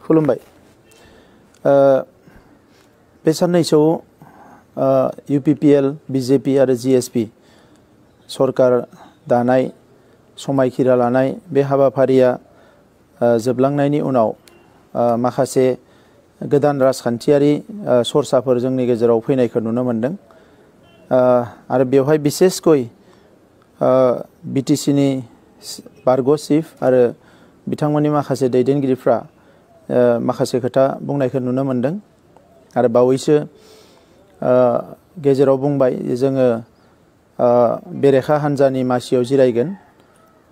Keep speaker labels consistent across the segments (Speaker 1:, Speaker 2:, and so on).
Speaker 1: खुलुमबाय। बे साननैसोआव UPPL, BJP आरो GSP सरकार दानाय समायखिरा लानाय बे हाबाफारिया जोबलांनायनि उनाव माखासे गोदान राजखान्थियारि सरसाफोर जोंनि गेजेराव फैनायखौ नुनो मोनदों। आरो बेवहाय बिसेसकै BTC नि बारग' चिफ आरो बिथांमोननि माखासे दैदेनगिरिफ्रा माखासे खोथा बुंनायखौ नुनो मोनदों। आरो बावैसो गेजेराव बुंबाय जोङो बेरेखा हान्जानि मासियाव जिरायगोन,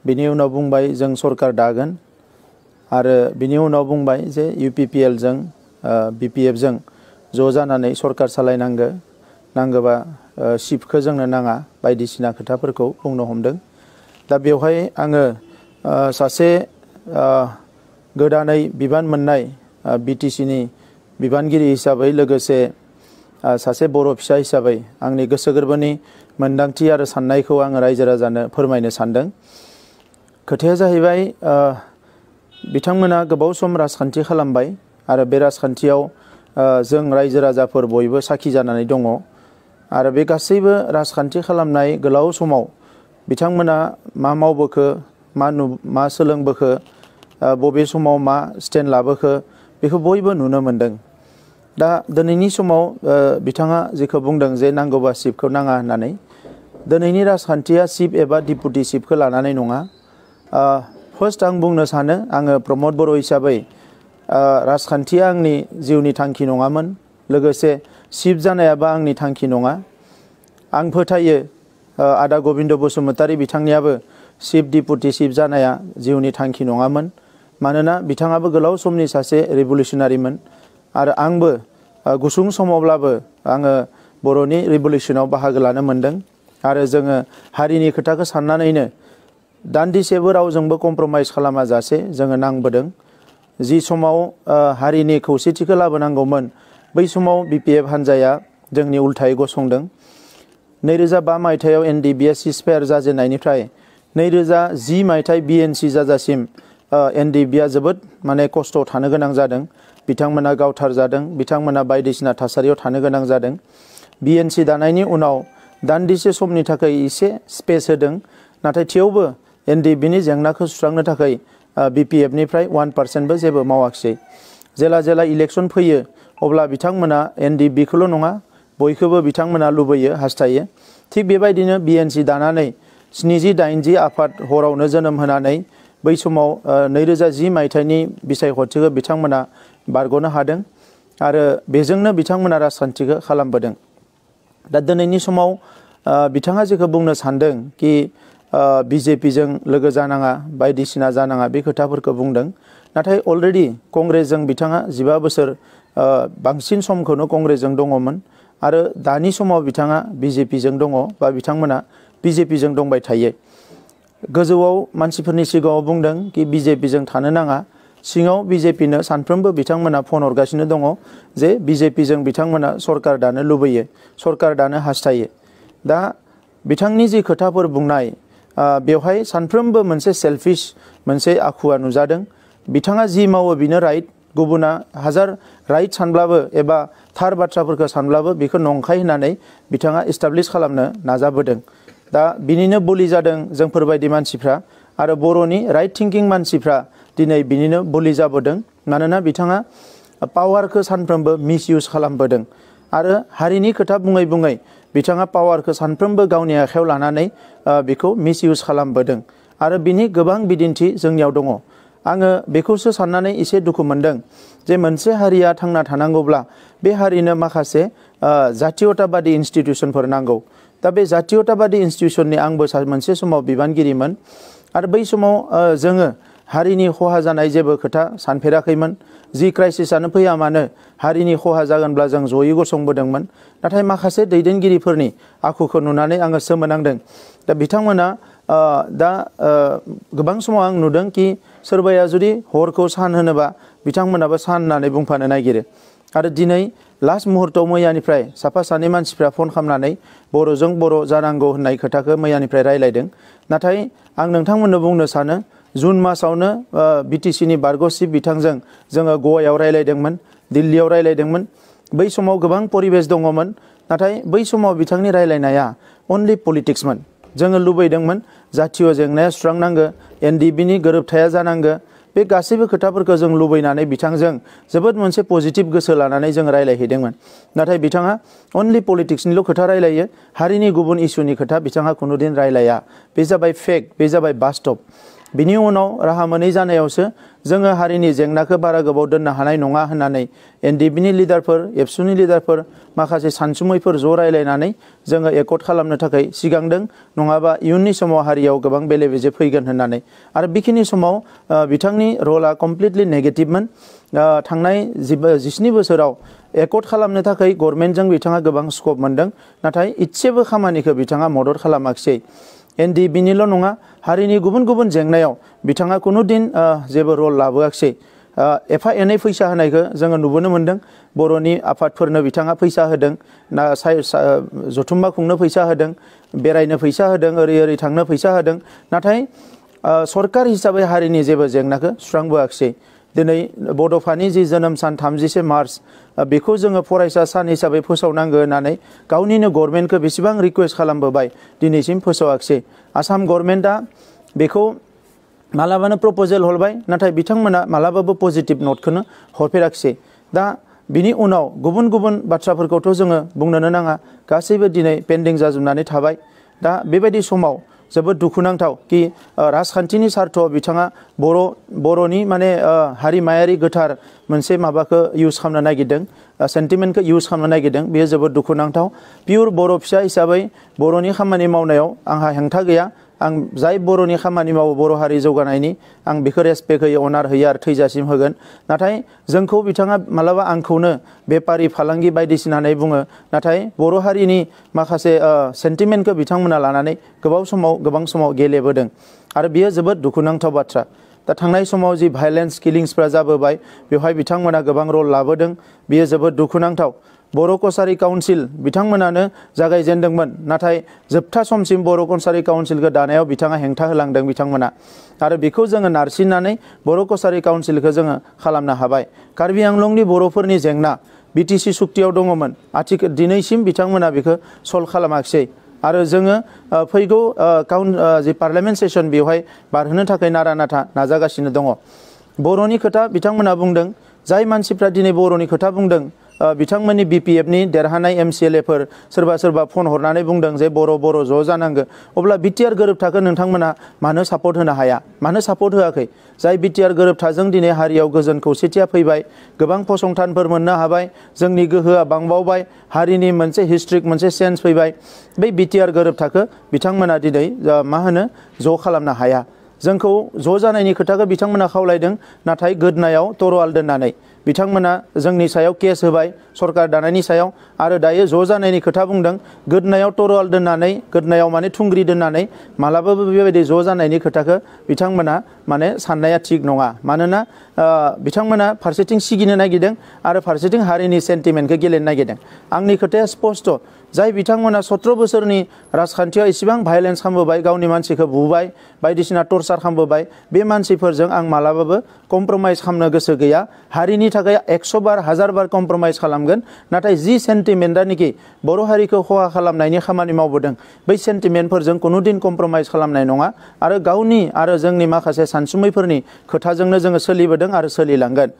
Speaker 1: बिनि उनाव बुंबाय जों सरकार दागोन, आरो बिनि उनाव बुंबाय जे UPPL जों BPF जों ज' जानानै सरकार सालायनांगो, नांगोबा चिफखौ जोंनो नाङा बायदिसिना खोथाफोरखौ बुंनो हमदों। दा बेवहाय आङो सासे गोदानै बिबान मोननाय BTC नि बिबानगिरि हिसाबै लोगोसे सासे बर' फिसा हिसाबै आंनि गोसो गोरबोनि मोन्दांथि आरो साननायखौ आङो रायजो राजानो फोरमायनो सानदों। खोथाया जाहैबाय बिथांमोना गोबाव सम राजखान्थि खालामबाय आरो बे राजखान्थियाव जों रायजो राजाफोर बयबो साखि जानानै दङ। आरो बे गासैबो राजखान्थि खालामनाय गोलाव समाव बिथांमोना मा मावबोखो, मा सोलोंबोखो, बबे समाव मा स्टेन्ड लाबोखो बेखौ बयबो नुनो मोनदों। दा दिनैनि समाव बिथाङा जेखौ बुंदों जे नांगौबा चिफखौ नाङा होननानै, दिनैनि राजखान्थिया चिफ एबा डिपुटि चिफखौ लानानै नङा। फार्स्ट आं बुंनो सानो, आङो प्रमद बर' हिसाबै राजखान्थिया आंनि जिउनि थांखि नङामोन, लोगोसे चिफ जानायाबो आंनि थांखि नङा। आं फोथायो आदा गबिन्द बसुमतारी बिथांनियाबो चिफ डिपुटि चिफ जानाया जिउनि थांखि नङामोन, मानोना बिथाङाबो गोलाव समनि सासे रिभलिउसनारिमोन आरो आंबो गुसुं समावब्लाबो आङो बर'नि रिभलिउसनाव बाहागो लानो मोनदों। आरो जोङो हारिनि खोथाखौ साननानैनो दान्दिसेबो रावजोंबो कमप्रमाइज खालामाजासे जोङो नांबोदों। जि समाव हारिनि खौसेथिखौ लाबोनांगौमोन बै समाव BPF हान्जाया जोंनि उल्थायै गसंदों। 2005 मायथाइयाव NDBA सिजफायार जाजेननायनिफ्राय 2010 मायथाइ BNC जाजासिम NDBA जोबोद माने खस्थ' थानो गोनां जादों। बिथांमोना गावथार जादों, बिथांमोना बायदिसिना थासारियाव थानो गोनां जादों। BNC दानायनि उनाव दान्दिसे समनि थाखाय एसे स्पेस होदों, नाथाय थेवबो NDBनि जेंनाखौ सुस्रांनो थाखाय BPF निफ्राय 1%बो जेबो मावाखिसै। जेला इलेक्सन फैयो अब्ला बिथांमोना NDBखौल' नङा बयखौबो बिथांमोना लुबैयो, हास्थायो। थिग बेबायदिनो BNC दानानै 70-80 आफाद हरावनो जोनोम होनानै बै समाव 2010 मायथाइनि बिसायख'थिखौ बिथांमोना बारग'नो हादों आरो बेजोंनो बिथांमोना राजखान्थिखौ खालामबोदों। दा दिनैनि समाव बिथाङा जेखौ बुंनो सानदों कि BJPजों लोगो जानाङा, बायदिसिना जानाङा, बे खोथाफोरखौ बुंदों। नाथाय अलरेडि कंग्रेसजों बिथाङा 15 बोसोर बांसिन समखौनो कंग्रेसजों दङमोन आरो दानि समाव बिथाङा BJPजों दङ बा बिथांमोना BJPजों दंबाय थायो। गोजौआव मानसिफोरनि सिगाङाव बुंदों कि BJPजों थानो नाङा, सिङाव BJPनो सानफ्रोमबो बिथांमोना फन हरगासिनो दङ जे BJPजों बिथांमोना सरकार दानो लुबैयो, सरकार दानो हास्थायो। दा बिथांनि जि खोथाफोर बुंनाय बेवहाय सानफ्रोमबो मोनसे सेल्फिश मोनसे आखुवा नुजादों। बिथाङा जि मावो बेनो राइट, गुबुना हाजार राइट सानब्लाबो एबा थार बाथ्राफोरखौ सानब्लाबो बेखौ नंखाय होननानै बिथाङा इस्टाब्लिश खालामनो नाजाबोदों। दा बिनिनो बलि जादों जोंफोरबायदि मानसिफ्रा आरो बर'नि राइट थिंकिं मानसिफ्रा दिनै बिनिनो बलि जाबोदों। मानोना बिथाङा पावारखौ सानफ्रोमबो मिसइउज खालामबोदों आरो हारिनि खोथा बुङै बुङै बिथाङा पावारखौ सानफ्रोमबो गावनि आखायाव लानानै बेखौ मिसइउज खालामबोदों आरो बिनि गोबां बिदिन्थि जोंनियाव दङ। आङो बेखौसो साननानै एसे दुखु मोनदों जे मोनसे हारिया थांना थानांगौब्ला बे हारिनो माखासे जातीयताबादि इन्स्टिटिउसनफोर नांगौ। दा बे जातीयताबादि इन्स्टिटिउसननि आंबो मोनसे समाव बिबानगिरिमोन आरो बै समाव जोङो हारिनि खहा जानाय जेबो खोथा सानफेराखैमोन। जि क्राइसिसआनो फैया मानो हारिनि खहा जागोनब्ला जों जयै गसंबोदोंमोन। नाथाय माखासे दैदेनगिरिफोरनि आखुखौ नुनानै आङो सोमोनांदों। दा बिथांमोना दा गोबां समाव आं नुदों कि सोरबाया जुदि हरखौ सान होनोबा बिथांमोनाबो सान होननानै बुंफानो नागिरो। आरो दिनै लास्ट मुहूर्तआव मैयानिफ्राय साफा सानै मानसिफ्रा फन खालामनानै बर'जों बर' जानांगौ होननाय खोथाखौ मैयानिफ्राय रायलायदों। नाथाय आं नोंथांमोननो बुंनो सानो जुन मासावनो बिटिसिनि बारग' चिफ बिथांजों जोङो गवायाव रायलायदोंमोन, दिल्लीयाव रायलायदोंमोन। बै समाव गोबां परिबेस दङमोन, नाथाय बै समाव बिथांनि रायलायनाया अनलि पलिटिक्समोन। जोङो लुबैदोंमोन जातीय जेंनाया सुस्रांनांगो, एनडिबिनि गोरोबथाया जानांगो। बे गासैबो खोथाफोरखौ जों लुबैनानै बिथांजों जोबोद मोनसे पजिटिभ गोसो लानानै जों रायलायहैदोंमोन। नाथाय बिथाङा अनलि पलिटिक्सनिल' खोथा रायलायो, हारिनि गुबुन इस्युनि खोथा बिथाङा खुनुदिन रायलाया। बे जाबाय फेक्ट, बे जाबाय बास्तब। बिनि उनाव राहा मोनै जानायावसो जोङो हारिनि जेंनाखौ बारा गोबाव दोननो हानाय नङा होननानै एनडिबिनि लिडारफोर, एबसुनि लिडारफोर, माखासे सानसुमैफोर ज' रायलायनानै जोङो एकर्ड खालामनो थाखाय सिगांदों। नङाबा इयुननि समाव हारियाव गोबां बेले बेजे फैगोन होननानै। आरो बेखिनि समाव बिथांनि रला कमप्लिटलि नेगेटिभमोन। थांनाय 17 बोसोराव एकर्ड खालामनो थाखाय गभर्नमेन्टजों बिथाङा गोबां स्कप मोनदों, नाथाय इसेबो खामानिखौ बिथाङा मदद खालामाखिसै। एनडिबिनिल' नङा, हारिनि गुबुन गुबुन जेंनायाव बिथाङा खुनुदिन जेबो रल लाबोआखिसै। एफा एनै फैसा होनायखौ जोङो नुबोनो मोन्दों। बर'नि आफादफोरनो बिथाङा फैसा होदों, जथुम्मा खुंनो फैसा होदों, बेरायनो फैसा होदों, ओरै ओरै थांनो फैसा होदों। नाथाय सरकार हिसाबै हारिनि जेबो जेंनाखौ सुस्रांबोआखिसै। दिनै बड'फानि जि जोनोम सान 30 मार्च बेखौ जोङो फरायसा सान हिसाबै फोसावनांगौ होननानै गावनिनो गभर्नमेन्टखौ बेसेबां रिकुवेस्ट खालामबोबाय, दिनैसिम फोसावाखिसै। आसाम गभर्नमेन्टआ बेखौ मालाबानो प्रप'जेल हरबाय, नाथाय बिथांमोना मालाबाबो पजिटिभ नटखौनो हरफेराखिसै। दा बिनि उनाव गुबुन गुबुन बाथ्राफोरखौथ' जोङो बुंनोनो नाङा, गासैबो दिनै पेन्डिं जाजोबनानै थाबाय। दा बेबायदि समाव जोबोद दुखुनांथाव कि राजखान्थिनि सार्थआव बिथाङा बर'नि माने हारिमायारि गोथार मोनसे माबाखौ इउज खालामनो नागिरदों, सेन्टिमेन्टखौ इउज खालामनो नागिरदों। बेयो जोबोद दुखुनांथाव। पियर बर' फिसा हिसाबै बर'नि खामानि मावनायाव आंहा हेंथा गैया। आं जाय बर'नि खामानि मावो बर' हारि जौगानायनि, आं बेखौ रेसपेक्ट होयो, अनार होयो आरो थैजासिम होगोन। नाथाय जोंखौ बिथाङा मालाबा आंखौनो बेपारि फालांगि बायदिसिना होननानै बुङो, नाथाय बर' हारिनि माखासे सेन्टिमेन्टखौ बिथांमोना लानानै गोबां समाव गेलेबोदों आरो बियो जोबोद दुखुनांथाव बाथ्रा। दा थांनाय समाव जि भायलेन्स किलिंसफ्रा जाबोबाय, बेवहाय बिथांमोना गोबां रल लाबोदों। बियो जोबोद दुखुनांथाव। बर' कसारि काउन्सिल बिथांमोनानो जागायजेनदोंमोन, नाथाय जोबथा समसिम बर' कसारि काउन्सिलखौ दानायाव बिथाङा हेंथा होलांदों बिथांमोना। आरो बेखौ जोङो नारसिननानै बर' कसारि काउन्सिलखौ जोङो खालामनो हाबाय। कार्बि आंलंनि बर'फोरनि जेंना बिटिसि सुक्तियाव दङमोन, दिनैसिम बिथांमोना बेखौ सल्भ खालामाखिसै। आरो जोङो फैगौ जि पार्लियामेन्ट सेसन बेवहाय बारहोनो थाखाय नारा नाथा नाजागासिनो दङ। बर'नि खोथा बिथांमोना बुंदों, जाय मानसिफ्रा दिनै बर'नि खोथा बुंदों, बिथांमोननि बिपिएफनि देरहानाय एमसिएलएफोर सोरबा फन हरनानै बुंदों जे बर' ज' जानांगौ। अब्ला बिटिआर गोरोबथाखौ नोंथांमोना मानो सापर्ट होनो हाया, मानो सापर्ट होआखै? जाय बिटिआर गोरोबथाजों दिनै हारियाव गोजोन खौसेथिया फैबाय, गोबां फसंथानफोर मोननो हाबाय, जोंनि गोहोआ बांबावबाय, हारिनि मोनसे हिस्ट्रिक मोनसे सेन्स फैबाय। बै बिटिआर गोरोबथाखौ बिथांमोना दिनै ज' खालामनो हाया। जोंखौ ज' जानायनि खोथाखौ बिथांमोना खावलायदों, नाथाय गोदनायाव तरवाल दोननानै बिथांमोना जोंनि सायाव केस होबाय, सरकार दानायनि सायाव। आरो दायो ज' जानायनि खोथा बुंदों, गोदनायाव तरवाल दोननानै, गोदनायाव माने थुंग्रि दोननानै मालाबाबो बेबायदि ज' जानायनि खोथाखौ बिथांमोना माने साननाया थिग नङा। मानोना बिथांमोना फारसेथिं सिगिनो नागिरदों आरो फारसेथिं हारिनि सेन्टिमेन्टखौ गेलेनो नागिरदों। आंनि खोथाया स्पस्ट, जाय बिथांमोना 17 बोसोरनि राजखान्थियाव इसेबां भायलेन्स खालामबोबाय, गावनि मानसिखौ बुबाय, बायदिसिना टर्चार खालामबोबाय, बे मानसिफोरजों आं मालाबाबो कमप्रमाइज खालामनो गोसो गैया। हारिनि थाखाय 100 बार 1000 बार कमप्रमाइज खालामगोन, नाथाय जि सेन्टिमेन्टआनोखि बर' हारिखौ खहा खालामनायनि खामानि मावबोदों, बै सेन्टिमेन्टफोरजों कुनुदिन कमप्रमाइज खालामनाय नङा। आरो गावनि आरो जोंनि माखासे सानसुमैफोरनि खोथाजोंनो जोङो सोलिबोदों आरो सोलिलांगोन।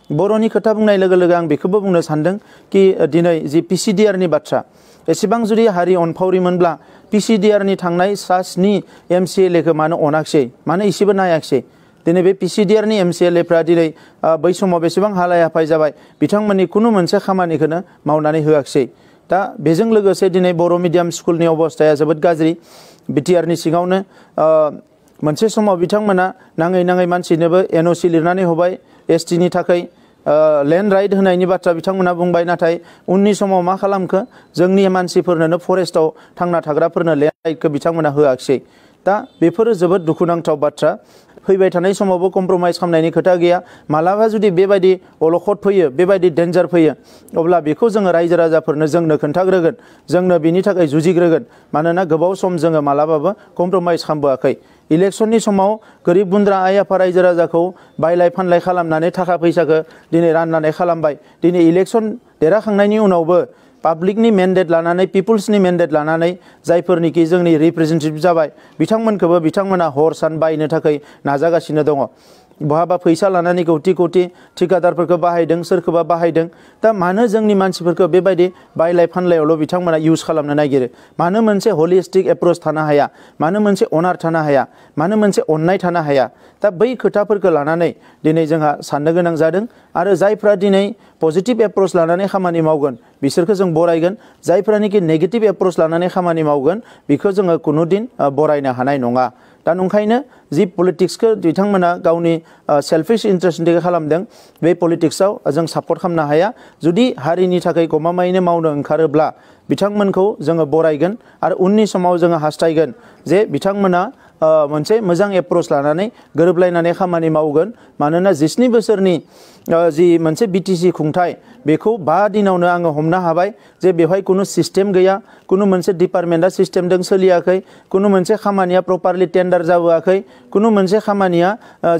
Speaker 1: बर'नि खोथा बुंनाय लोगो लोगो आं बेखौबो बुंनो सानदों कि दिनै जि पिसिडिआरनि बाथ्रा, एसेबां जुदि हारि अनफावरिमोनब्ला पिसिडिआरनि थांनाय 7 एमसिएलएखौ मानो अनाखिसै, मानो इसेबो नायाखिसै? दिनै बे पिसिडिआरनि एमसिएलएफ्रा दिनै बै समाव बेसेबां हालाय हाफाय जाबाय, बिथांमोननि खुनु मोनसे खामानिखौनो मावनानै होआखिसै। दा बेजों लोगोसे दिनै बर' मिडियाम स्कुलनि अबस्थाया जोबोद गाज्रि। बिटिआरनि सिङावनो मोनसे समाव बिथांमोना नाङै मानसिनोबो एनअसि लिरनानै होबाय, एसटिनि थाखाय लेन्ड राइट होनायनि बाथ्रा बिथांमोना बुंबाय, नाथाय उननि समाव मा खालामखो, जोंनि मानसिफोरनो फरेस्टआव थांना थाग्राफोरनो लेन्ड राइटखौ बिथांमोना होआखिसै। दा बेफोरो जोबोद दुखुनांथाव बाथ्रा। फैबाय थानाय समावबो कमप्रमाइज खालामनायनि खोथा गैया मालाबा जुदि बेबायदि अलखद फैयो बेबायदि डेन्जार फैयो अब्ला बेखौ जोङो रायजो राजाफोरनो जोंनो खोन्थाग्रोगोन जोंनो बिनि थाखाय जुजिग्रोगोन मानोना गोबाव सम जोङो मालाबाबो कमप्रमाइज खालामबोआखै इलेक्शननि समाव गोरिब गुन्द्रा आइ आफा रायजो राजाखौ बायलाय फानलाय खालामनानै थाखा फैसाखौ दिनै राननानै खालामबाय दिनै इलेक्शन देरहाखांनायनि उनावबो पाब्लिकनि मेन्डेट लानानै पिपुल्सनि मेन्डेट लानानै जायफोरनिखि जोंनि रिप्रेजेन्टेटिभ जाबाय बिथांमोना हर सान बायनो थाखाय नाजागासिनो दङ बहाबा फैसा लानानै कौटि कौटि ठिकादारफोरखौ बाहायदों सोरखौबा बाहायदों दा मानो जोंनि मानसिफोरखौ बेबायदि बायलाय फानलायावल' बिथांमोना इउज खालामनो नागिरो मानो मोनसे हलिस्टिक एप्रोच थानो हाया मानो मोनसे अनार थानो हाया मानो मोनसे अननाय थानो हाया दा बै खोथाफोरखौ लानानै दिनै जोंहा साननो गोनां जादों आरो जायफ्रा दिनै पजिटिभ एप्रोच लानानै खामानि मावगोन बिसोरखौ जों बरायगोन जायफ्रानिकि नेगेटिभ एप्रोच लानानै खामानि मावगोन बेखौ जोङो कुनु दिन बरायनो हानाय नङा दा नंखायनो जि पलिटिक्सखौ बिथांमोना गावनि सेल्फिश इन्ट्रेस्टनि थाखाय खालामदों बे पलिटिक्सआव जों सापर्ट खालामनो हाया जुदि हारिनि थाखाय गमामायैनो मावनो ओंखारोब्ला बिथांमोनखौ जोङो बरायगोन आरो उननि समाव जोङो हास्थायगोन जे बिथांमोना मोनसे मोजां एप्रोच लानानै गोरोबलायनानै खामानि मावगोन मानोना 19 बोसोरनि जि मोनसे बिटिसि खुंथाय बेखौ 5 दिनावनो आङो हमनो हाबाय जे बेवहाय कुनु सिस्टेम गैया कुनु मोनसे डिपार्टमेन्टआ सिस्टेमजों सोलियाखै कुनु मोनसे खामानिया प्रपारलि टेन्डार जाबोआखै कुनु मोनसे खामानिया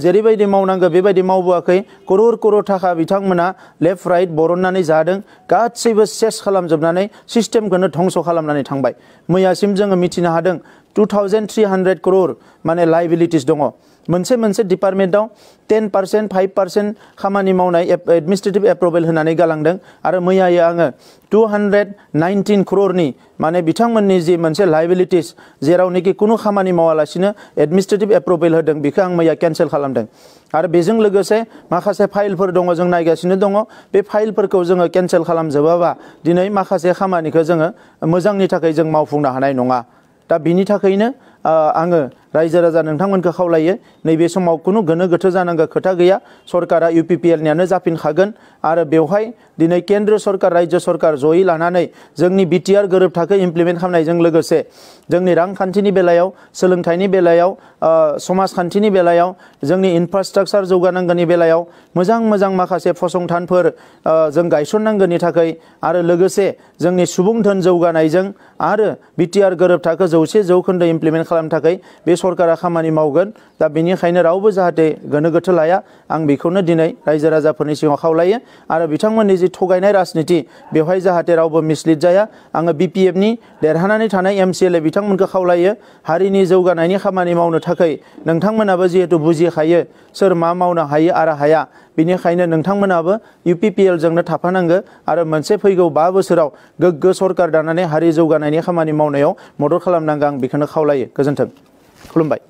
Speaker 1: जेरैबायदि मावनांगौ बेबायदि मावबोआखै करोड़ करोड़ थाखा बिथांमोना लेफ्ट राइट बरननानै जादों गासैबो सेस खालामजोबनानै सिस्टेमखौनो धंस खालामनानै थांबाय मैयासिम जोङो मिथिनो हादों 2300 करोड़ माने लाइबिलिटिस दङ मोनसे डिपार्टमेन्टआव 10% 5% खामानि मावनाय एडमिनिस्ट्रेटिभ एप्रुभेल होनानै गालांदों आरो मैयायै आङो 219 करोड़नि माने बिथांमोननि जि मोनसे लाइबिलिटिस जेरावनोखि कुनु खामानि मावालासिनो एडमिनिस्ट्रेटिभ एप्रुभेल होदों बेखौ आं मैया केन्सेल खालामदों आरो बेजों लोगोसे माखासे फाइलफोर दङ जों नायगासिनो दङ बे फाइलफोरखौ जोङो केन्सेल खालामजोबाबा दिनै माखासे खामानिखौ जोङो मोजांनि थाखाय जों मावफुंनो हानाय नङा दा बिनि थाखायनो आङो रायजो राजा नोंथांमोनखौ खावलायो नैबे समाव कुनु गोनो गोथो जानांगौ खोथा गैया सरकारा UPPLनियानो जाफिनखागोन आरो बेवहाय दिनै केन्द्र सरकार राज्य सरकार जयै लानानै जोंनि BTR गोरोबथाखौ इमप्लिमेन्ट खालामनायजों लोगोसे जोंनि रांखान्थिनि बेलायाव सोलोंथाइनि बेलायाव समाजखान्थिनि बेलायाव जोंनि इनफ्रास्ट्राक्चार जौगानांगौनि बेलायाव मोजां माखासे फसंथानफोर जों गायसननांगौनि थाखाय आरो लोगोसे जोंनि सुबुं धोन जौगानायजों आरो BTR गोरोबथाखौ 100% इमप्लिमेन्ट खालामनो थाखाय बे सरकारा खामानि मावगोन दा बेनिखायनो रावबो जाहाथे गोनो गोथो लाया आं बेखौनो दिनै रायजो राजाफोरनि सिगाङाव खावलायो आरो बिथांमोननि जि थगायनाय राजनिति बेवहाय जाहाथे रावबो मिसलिड जाया आङो BPFनि देरहानानै थानाय MCLA बिथांमोनखौ खावलायो हारिनि जौगानायनि खामानि मावनो थाखाय नोंथांमोनाबो जिहेतु बुजिखायो सोर मा मावनो हायो आरो हाया बेनिखायनो नोंथांमोनाबो UPPL जोंनो थाफानांगौ आरो मोनसे फैगौ 5 बोसोराव गोग्गो सरकार दानानै हारि जौगानायनि खामानि मावनायाव मदद खालामनांगौ आं बेखौनो खावलायो गोजोन्थों खुलुमबाय।